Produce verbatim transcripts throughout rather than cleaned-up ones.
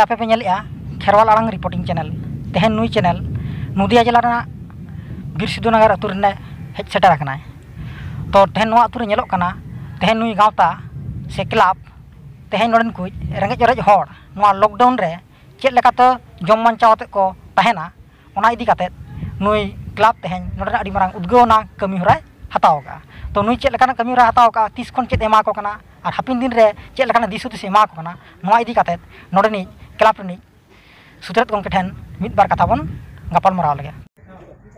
ᱟᱯᱮ ᱯᱮ ᱧᱮᱞᱮᱫᱼᱟ ᱠᱷᱮᱨᱣᱟᱞ ᱟᱲᱟᱝ ᱨᱤᱯᱳᱨᱴᱤᱝ ᱪᱮᱱᱮᱞ᱾ ᱛᱮᱦᱮᱧ ᱱᱩᱭ ᱪᱮᱱᱮᱞ ᱱᱚᱫᱤᱭᱟ ᱡᱮᱞᱟ ᱨᱮᱱᱟᱜ ᱵᱤᱨ ᱥᱤᱫᱩ ᱱᱚᱜᱚᱨ ᱟᱹᱛᱩ ᱨᱮᱱᱟᱜ ᱦᱮᱡ ᱥᱮᱴᱮᱨ ᱟᱠᱟᱱᱟᱭ᱾ ᱛᱚ ᱛᱮᱦᱮᱧ ᱱᱚᱣᱟ ᱟᱹᱛᱩ ᱨᱮ ᱧᱮᱞᱚᱜ ᱠᱟᱱᱟ, ᱛᱮᱦᱮᱧ ᱱᱩᱭ ᱜᱟᱶᱛᱟ ᱥᱮ ᱠᱞᱟᱵᱽ ᱛᱮᱦᱮᱧ ᱱᱚᱰᱮᱱ ᱠᱚ ᱨᱮᱸᱜᱮᱡ ᱚᱨᱮᱡ ᱦᱚᱲ ᱱᱚᱣᱟ ᱞᱚᱠᱰᱟᱣᱩᱱ ᱨᱮ ᱪᱮᱫ ᱞᱮᱠᱟᱛᱮ ᱡᱚᱢ ᱵᱟᱧᱪᱟᱣ ᱟᱛᱮᱫ ᱠᱚ ᱛᱟᱦᱮᱱᱟ, ᱚᱱᱟ ᱤᱫᱤ ᱠᱟᱛᱮᱫ ᱱᱩᱭ ᱠᱞᱟᱵᱽ ᱛᱮᱦᱮᱧ ᱱᱚᱰᱮᱱᱟᱜ ᱟᱹᱰᱤ ᱢᱟᱨᱟᱝ ᱩᱫᱽᱜᱟᱹᱣ ᱟᱱᱟᱜ ᱠᱟᱹᱢᱤ ᱦᱚᱨᱟᱭ ᱦᱟᱛᱟᱣ ᱟᱠᱟᱫᱼᱟ᱾ ᱛᱚ ᱱᱩᱭ ᱪᱮᱫ ᱞᱮᱠᱟᱱᱟᱜ ᱠᱟᱹᱢᱤ ᱦᱚᱨᱟᱭ ᱦᱟᱛᱟᱣ ᱟᱠᱟᱫᱼᱟ, ᱛᱤᱥ ᱠᱷᱚᱱ ᱪᱮᱫ ᱮ ᱮᱢᱟ ᱠᱚ ᱠᱟᱱᱟ ᱟᱨ ᱦᱟᱯᱮᱱ ᱫᱤᱱ ᱨᱮ ᱪᱮᱫ ᱞᱮᱠᱟᱱᱟᱜ ᱫᱤᱥ ᱦᱩᱫᱤᱥ ᱮ ᱮᱢᱟ ᱠᱚ ᱠᱟᱱᱟ, ᱱᱚᱣᱟ ᱤᱫᱤ ᱠᱟᱛᱮᱫ ᱱᱚᱰᱮᱱᱤᱡ ᱠᱞᱟᱵᱽ ᱨᱤᱱᱤᱡ ᱥᱩᱛᱨᱮᱛ ᱜᱚᱢᱠᱮ ᱴᱷᱮᱱ ᱢᱤᱫ ᱵᱟᱨ ᱠᱟᱛᱷᱟ ᱵᱚᱱ ᱜᱟᱯᱟᱞ ᱢᱟᱨᱟᱣ ᱞᱮᱜᱮ᱾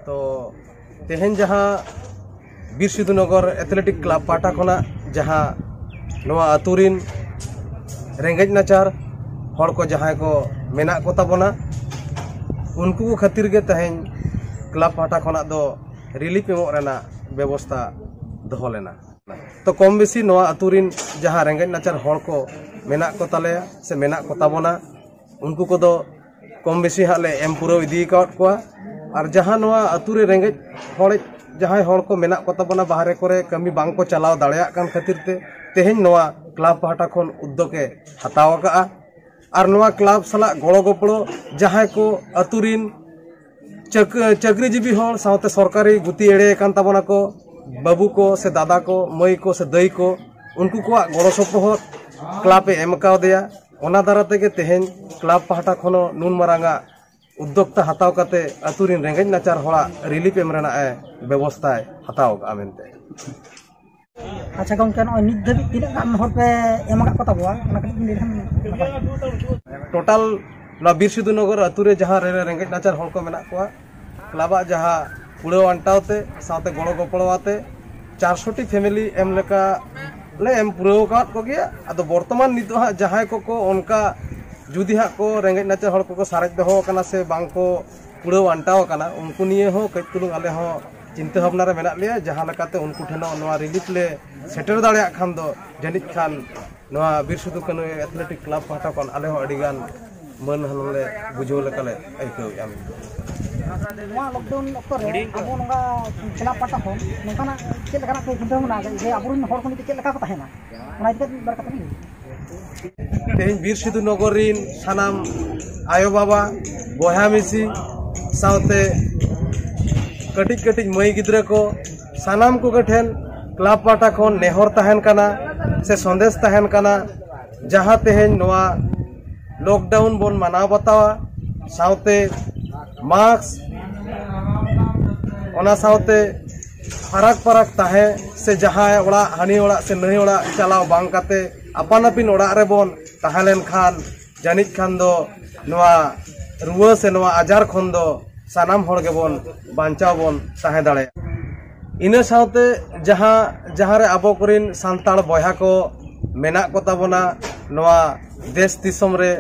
ᱛᱚ ᱛᱮᱦᱮᱧ ᱡᱟᱦᱟᱸ ᱵᱤᱨ ᱥᱤᱫᱷᱩ ᱱᱚᱜᱚᱨ ᱮᱛᱷᱞᱮᱴᱤᱠ ᱠᱞᱟᱵᱽ ᱯᱟᱦᱴᱟ ᱠᱷᱚᱱᱟᱜ ᱡᱟᱦᱟᱸ ᱱᱚᱣᱟ ᱟᱹᱛᱩ ᱨᱤᱱ ᱨᱮᱸᱜᱮᱡ ᱱᱟᱪᱟᱨ ᱦᱚᱲ ᱠᱚ ᱡᱟᱦᱟᱸᱭ ᱠᱚ ᱢᱮᱱᱟᱜ ᱠᱚ ᱛᱟᱵᱚᱱᱟ, ᱩᱱᱠᱩ ᱠᱚ ᱠᱷᱟᱹᱛᱤᱨ ᱜᱮ ᱛᱮᱦᱮᱧ ᱠᱞᱟᱵᱽ ᱯᱟᱦᱴᱟ ᱠᱷᱚᱱᱟᱜ ᱫᱚ ᱨᱤᱞᱤᱯ ᱮᱢᱚᱜ ᱨᱮᱱᱟᱜ ᱵᱮᱵᱚᱥᱛᱟ ᱫᱚᱦᱚ ᱞᱮᱱᱟ᱾ ᱛᱚ ᱠᱚᱢ ᱵᱮᱥᱤ ᱱᱚᱣᱟ ᱟᱹᱛᱩ ᱨᱤᱱ ᱡᱟᱦᱟᱸ ᱨᱮᱸᱜᱮᱡ ᱱᱟᱪᱟᱨ ᱦᱚᱲ ᱠᱚ ᱢᱮᱱᱟᱜ ᱠᱚ ᱛᱟᱞᱮᱭᱟ ᱥᱮ ᱢᱮᱱᱟᱜ ᱠᱚ ᱛᱟᱵᱚᱱᱟ, ᱩᱱᱠᱩ ᱠᱚᱫᱚ ᱠᱚᱢ ᱵᱮᱥᱤ ᱦᱟᱸᱜ ᱞᱮ ᱮᱢ ᱯᱩᱨᱟᱹᱣ ᱤᱫᱤ ᱟᱠᱟᱫ ᱠᱚᱣᱟ᱾ ᱟᱨ ᱡᱟᱦᱟᱸ ᱱᱚᱣᱟ ᱟᱹᱛᱩ ᱨᱮ ᱨᱮᱸᱜᱮᱡ ᱦᱚᱲ ᱡᱟᱦᱟᱸᱭ ᱦᱚᱲ ᱠᱚ ᱢᱮᱱᱟᱜ ᱠᱚ ᱛᱟᱵᱚᱱᱟ, ᱵᱟᱦᱨᱮ ᱠᱚᱨᱮ ᱠᱟᱹᱢᱤ ᱵᱟᱝ ᱠᱚ ᱪᱟᱞᱟᱣ ᱫᱟᱲᱮᱭᱟᱜ ᱠᱟᱱ ᱠᱷᱟᱹᱛᱤᱨ ᱛᱮ ᱛᱮᱦᱮᱧ ᱱᱚᱣᱟ ᱠᱞᱟᱵᱽ ᱯᱟᱦᱴᱟ ᱠᱷᱚᱱ ᱩᱫᱽᱫᱳᱜᱽ ᱮ ᱦᱟᱛᱟᱣ ᱟᱠᱟᱫᱼᱟ᱾ ᱟᱨ ᱱᱚᱣᱟ ᱠᱞᱟᱵᱽ ᱥᱟᱞᱟᱜ ᱜᱚᱲᱚ ᱜᱚᱯᱚᱲᱚ ᱡᱟᱦᱟᱸᱭ ᱠᱚ ᱟᱹᱛᱩ ᱨᱤᱱ ᱪᱟᱹᱠ-, ᱪᱟᱹᱠᱨᱤᱡᱤᱵᱤ ᱦᱚᱲ ᱥᱟᱶᱛᱮ ᱥᱚᱨᱠᱟᱨᱤ ᱜᱩᱛᱤ ᱮᱲᱮ ᱟᱠᱟᱱ ᱛᱟᱵᱚᱱᱟ ᱠᱚ, ᱵᱟᱹᱵᱩ ᱠᱚ ᱥᱮ ᱫᱟᱫᱟ ᱠᱚ, ᱢᱟᱹᱭ ᱠᱚ ᱥᱮ ᱫᱟᱹᱭ ᱠᱚ, ᱩᱱᱠᱩ ᱠᱚᱣᱟᱜ ᱜᱚᱲᱚ ᱥᱚᱯᱚᱦᱚᱫ ᱠᱞᱟᱵᱽ ᱮ ᱮᱢ ᱠᱟᱣᱫᱮᱭᱟ᱾ ᱚᱱᱟ ᱫᱟᱨᱟ ᱛᱮᱜᱮ ᱛᱮᱦᱮᱧ ᱠᱞᱟᱵᱽ ᱯᱟᱦᱴᱟ ᱠᱷᱚᱱ ᱦᱚᱸ ᱱᱩᱱ ᱢᱟᱨᱟᱝᱟᱜ ᱩᱫᱽᱫᱳᱠᱛᱟ ᱦᱟᱛᱟᱣ ᱠᱟᱛᱮ ᱟᱹᱛᱩ ᱨᱤᱱ ᱨᱮᱸᱜᱮᱡ ᱱᱟᱪᱟᱨ ᱦᱚᱲᱟᱜ ᱨᱤᱞᱤᱯ ᱮᱢ ᱨᱮᱱᱟᱜ ᱮ ᱵᱮᱵᱚᱥᱛᱷᱟᱭ ᱦᱟᱛᱟᱣ ᱟᱠᱟᱫᱼᱟ ᱢᱮᱱᱛᱮ᱾ ᱟᱪᱪᱷᱟ ᱜᱚᱢᱠᱮ, ᱱᱚᱜᱼᱚᱭ ᱱᱤᱛ ᱫᱷᱟᱹᱵᱤᱡ ᱛᱤᱱᱟᱹᱜ ᱜᱟᱱ ᱦᱚᱲ ᱯᱮ ᱮᱢ ᱟᱠᱟᱫ ᱠᱚ ᱛᱟᱵᱚᱣᱟ, ᱚᱱᱟ ᱠᱟᱹᱴᱤᱡ ᱵᱤᱱ ᱞᱟᱹᱭ ᱞᱮᱠᱷᱟᱱ ᱱᱟᱯᱟᱭ ᱠᱚᱜᱼᱟ᱾ ᱴᱳᱴᱟᱞ ᱱᱚᱣᱟ ᱵᱤᱨ ᱥᱤᱫᱷᱩ ᱱᱚᱜᱚᱨ ᱟᱹᱛᱩ ᱨᱮ ᱡᱟᱦᱟᱸ ᱨᱮ ᱨᱮᱸᱜᱮᱡ ᱱᱟᱪᱟᱨ ᱦᱚᱲ ᱠᱚ ᱢᱮᱱᱟᱜ ᱠᱚᱣᱟ, ᱠᱞᱟᱵᱟᱜ ᱡᱟᱦᱟᱸ ᱠᱩᱲᱟᱹᱣ ᱟᱱᱴᱟᱣ ᱛᱮ ᱥᱟᱶᱛᱮ ᱜᱚᱲᱚ ᱜᱚᱯᱚᱲᱚ ᱟᱛᱮ ᱪᱟᱨᱥᱚᱴᱤ ᱯᱷᱮᱢᱮᱞᱤ ᱮᱢ ᱞᱮᱠᱟ ᱞᱮ ᱮᱢ ᱯᱩᱨᱟᱹᱣ ᱟᱠᱟᱫ ᱠᱚᱜᱮᱭᱟ᱾ ᱟᱫᱚ ᱵᱚᱨᱛᱚᱢᱟᱱ ᱱᱤᱛᱚᱜ ᱦᱟᱸᱜ ᱡᱟᱦᱟᱸᱭ ᱠᱚᱠᱚ ᱚᱱᱠᱟ ᱡᱩᱫᱤ ᱦᱟᱸᱜ ᱠᱚ ᱨᱮᱸᱜᱮᱡ ᱱᱟᱪᱟᱨ ᱦᱚᱲ ᱠᱚᱠᱚ ᱥᱟᱨᱮᱡ ᱫᱚᱦᱚ ᱟᱠᱟᱱᱟ ᱥᱮ ᱵᱟᱝ ᱠᱚ ᱠᱩᱲᱟᱹᱣ ᱟᱱᱴᱟᱣ ᱟᱠᱟᱱᱟ, ᱩᱱᱠᱩ ᱱᱤᱭᱮ ᱦᱚᱸ ᱠᱟᱹᱡ ᱪᱩᱞᱩᱝ ᱟᱞᱮ ᱦᱚᱸ ᱪᱤᱱᱛᱟᱹ ᱵᱷᱟᱵᱽᱱᱟ ᱨᱮ ᱢᱮᱱᱟᱜ ᱞᱮᱭᱟ, ᱡᱟᱦᱟᱸ ᱞᱮᱠᱟᱛᱮ ᱩᱱᱠᱩ ᱴᱷᱮᱱ ᱦᱚᱸ ᱱᱚᱣᱟ ᱨᱤᱞᱤᱯ ᱞᱮ ᱥᱮᱴᱮᱨ ᱫᱟᱲᱮᱭᱟᱜ ᱠᱷᱟᱱ ᱫᱚ ᱡᱟᱹᱱᱤᱡ ᱠᱷᱟᱱ ᱱᱚᱣᱟ ᱵᱤᱨ ᱥᱤᱫᱷᱩ ᱠᱟᱹᱱᱦᱩ ᱮᱛᱷᱞᱮᱴᱤᱠ ᱠᱞᱟᱵᱽ ᱯᱟᱦᱴᱟ ᱠᱷᱚᱱ ᱟᱞᱮ ᱦᱚᱸ ᱟᱹᱰᱤ ᱜᱟᱱ ᱢᱟᱹᱱ ᱦᱚᱸᱞᱮ ᱵᱩᱡᱷᱟᱹᱣ ᱞᱮᱠᱟᱞᱮ ᱟᱹᱭᱠᱟᱹᱣᱮᱫᱼᱟ᱾ ᱱᱚᱣᱟ ᱞᱚᱠᱰᱟᱣᱩᱱ ᱚᱠᱛᱚ ᱨᱮ ᱟᱵᱚ ᱱᱚᱝᱠᱟ ᱠᱞᱟᱵᱽ ᱯᱟᱦᱴᱟ ᱠᱷᱚᱱ ᱱᱚᱝᱠᱟᱱᱟᱜ ᱪᱮᱫ ᱞᱮᱠᱟᱱᱟᱜ ᱯᱮ ᱪᱤᱱᱛᱟᱹ ᱵᱷᱟᱵᱽᱱᱟ ᱡᱮ ᱟᱵᱚᱨᱮᱱ ᱦᱚᱲ ᱠᱚ ᱱᱤᱛᱚᱜ ᱪᱮᱫ ᱞᱮᱠᱟ ᱠᱚ ᱛᱟᱦᱮᱱᱟ, ᱚᱱᱟ ᱤᱫᱤ ᱠᱟᱛᱮ ᱢᱤᱫ ᱵᱟᱨ ᱠᱟᱛᱷᱟ ᱵᱤᱱ ᱞᱟᱹᱭᱟ? ᱛᱮᱦᱮᱧ ᱵᱤᱨ ᱥᱤᱫᱷᱩ ᱱᱚᱜᱚᱨ ᱨᱤᱱ ᱥᱟᱱᱟᱢ ᱟᱭᱳ ᱵᱟᱵᱟ, ᱵᱚᱭᱦᱟ ᱢᱤᱥᱤ ᱥᱟᱶᱛᱮ ᱠᱟᱹᱴᱤᱡ ᱠᱟᱹᱴᱤᱡ ᱢᱟᱹᱭ ᱜᱤᱫᱽᱨᱟᱹ ᱠᱚ, ᱥᱟᱱᱟᱢ ᱠᱚᱜᱮ ᱴᱷᱮᱱ ᱠᱞᱟᱵᱽ ᱯᱟᱦᱴᱟ ᱠᱷᱚᱱ ᱱᱮᱦᱚᱨ ᱛᱟᱦᱮᱱ ᱠᱟᱱᱟ ᱥᱮ ᱥᱚᱱᱫᱮᱥ ᱛᱟᱦᱮᱱ ᱠᱟᱱᱟ, ᱡᱟᱦᱟᱸ ᱛᱮᱦᱮᱧ ᱱᱚᱣᱟ ᱞᱚᱠᱰᱟᱣᱩᱱ ᱵᱚᱱ ᱢᱟᱱᱟᱣ ᱵᱟᱛᱟᱣᱟ, ᱥᱟᱶᱛᱮ ᱢᱟᱥᱠ, ᱚᱱᱟ ᱥᱟᱶᱛᱮ ᱯᱷᱟᱨᱟᱠ ᱯᱷᱟᱨᱟᱠ ᱛᱟᱦᱮᱸ ᱥᱮ ᱡᱟᱦᱟᱸᱭ ᱚᱲᱟᱜ ᱦᱟᱹᱱᱤ ᱚᱲᱟᱜ ᱥᱮ ᱱᱟᱹᱭ ᱚᱲᱟᱜ ᱪᱟᱞᱟᱣ ᱵᱟᱝ ᱠᱟᱛᱮ ᱟᱯᱟᱱ ᱟᱹᱯᱤᱱ ᱚᱲᱟᱜ ᱨᱮᱵᱚᱱ ᱛᱟᱦᱮᱸ ᱞᱮᱱᱠᱷᱟᱱ ᱡᱟᱹᱱᱤᱡ ᱠᱷᱟᱱ ᱫᱚ ᱱᱚᱣᱟ ᱨᱩᱣᱟᱹ ᱥᱮ ᱱᱚᱣᱟ ᱟᱡᱟᱨ ᱠᱷᱚᱱ ᱫᱚ ᱥᱟᱱᱟᱢ ᱦᱚᱲ ᱜᱮᱵᱚᱱ ᱵᱟᱧᱪᱟᱣ ᱵᱚᱱ ᱛᱟᱦᱮᱸ ᱫᱟᱲᱮᱭᱟᱜᱼᱟ᱾ ᱤᱱᱟᱹ ᱥᱟᱶᱛᱮ ᱡᱟᱦᱟᱸ ᱡᱟᱦᱟᱸ ᱨᱮ ᱟᱵᱚ ᱠᱚᱨᱮᱱ ᱥᱟᱱᱛᱟᱲ ᱵᱚᱭᱦᱟ ᱠᱚ ᱢᱮᱱᱟᱜ ᱠᱚ ᱛᱟᱵᱚᱱᱟ ᱱᱚᱣᱟ ᱫᱮᱥ ᱫᱤᱥᱚᱢ ᱨᱮ,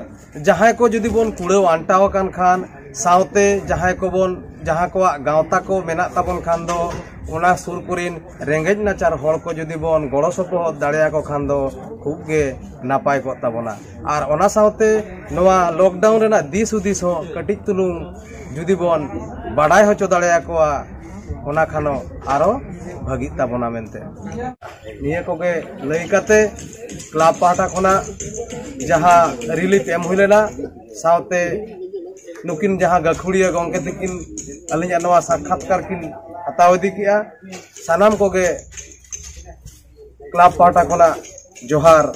ᱡᱟᱦᱟᱸᱭ ᱠᱚ ᱡᱩᱫᱤ ᱵᱚᱱ ᱠᱩᱲᱟᱹᱣ ᱟᱱᱴᱟᱣ ᱟᱠᱟᱱ ᱠᱷᱟᱱ, ᱥᱟᱶᱛᱮ ᱡᱟᱦᱟᱸᱭ ᱠᱚᱵᱚᱱ ᱡᱟᱦᱟᱸ ᱠᱚᱣᱟᱜ ᱜᱟᱶᱛᱟ ᱠᱚ ᱢᱮᱱᱟᱜ ᱛᱟᱵᱚᱱ ᱠᱷᱟᱱ ᱫᱚ ᱚᱱᱟ ᱥᱩᱨ ᱠᱚᱨᱮᱱ ᱨᱮᱸᱜᱮᱡ ᱱᱟᱪᱟᱨ ᱦᱚᱲ ᱠᱚ ᱡᱩᱫᱤ ᱵᱚᱱ ᱜᱚᱲᱚ ᱥᱚᱯᱚᱦᱚᱫ ᱫᱟᱲᱮᱭᱟᱠᱚ ᱠᱷᱟᱱ ᱫᱚ ᱠᱷᱩᱵ ᱜᱮ ᱱᱟᱯᱟᱭ ᱠᱚᱜ ᱛᱟᱵᱚᱱᱟ᱾ ᱟᱨ ᱚᱱᱟ ᱥᱟᱶᱛᱮ ᱱᱚᱣᱟ ᱞᱚᱠᱰᱟᱣᱩᱱ ᱨᱮᱱᱟᱜ ᱫᱤᱥ ᱦᱩᱫᱤᱥ ᱦᱚᱸ ᱠᱟᱹᱴᱤᱡ ᱛᱩᱞᱩᱝ ᱡᱩᱫᱤ ᱵᱚᱱ ᱵᱟᱰᱟᱭ ᱦᱚᱪᱚ ᱫᱟᱲᱮᱭᱟᱠᱚᱣᱟ, ᱚᱱᱟ ᱠᱷᱟᱱ ᱟᱨᱚ ᱵᱷᱟᱹᱜᱤᱜ ᱛᱟᱵᱚᱱᱟ ᱢᱮᱱᱛᱮ᱾ ᱱᱤᱭᱟᱹ ᱠᱚᱜᱮ ᱞᱟᱹᱭ ᱠᱟᱛᱮ ᱠᱞᱟᱵᱽ ᱯᱟᱦᱴᱟ ᱠᱷᱚᱱᱟᱜ ᱡᱟᱦᱟᱸ ᱨᱤᱞᱤᱯ ᱮᱢ ᱦᱩᱭ ᱞᱮᱱᱟ, ᱥᱟᱶᱛᱮ ᱱᱩᱠᱤᱱ ᱡᱟᱦᱟᱸ ᱜᱟᱹᱠᱷᱩᱲᱤᱭᱟᱹ ᱜᱚᱢᱠᱮ ᱛᱟᱹᱠᱤᱱ ᱟᱹᱞᱤᱧᱟᱜ ᱱᱚᱣᱟ ᱥᱟᱠᱠᱷᱟᱛᱠᱟᱨ ᱠᱤᱱ ᱦᱟᱛᱟᱣ ᱤᱫᱤ ᱠᱮᱜᱼᱟ, ᱥᱟᱱᱟᱢ ᱠᱚᱜᱮ ᱠᱞᱟᱵᱽ ᱯᱟᱦᱴᱟ ᱠᱷᱚᱱᱟᱜ ᱡᱚᱦᱟᱨ᱾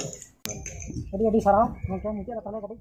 ᱟᱹᱰᱤ ᱟᱹᱰᱤ ᱥᱟᱨᱦᱟᱣ ᱜᱚᱢᱠᱮ, ᱢᱩᱪᱟᱹᱫ ᱨᱮ ᱛᱟᱦᱚᱞᱮ ᱠᱟᱹᱴᱤᱡ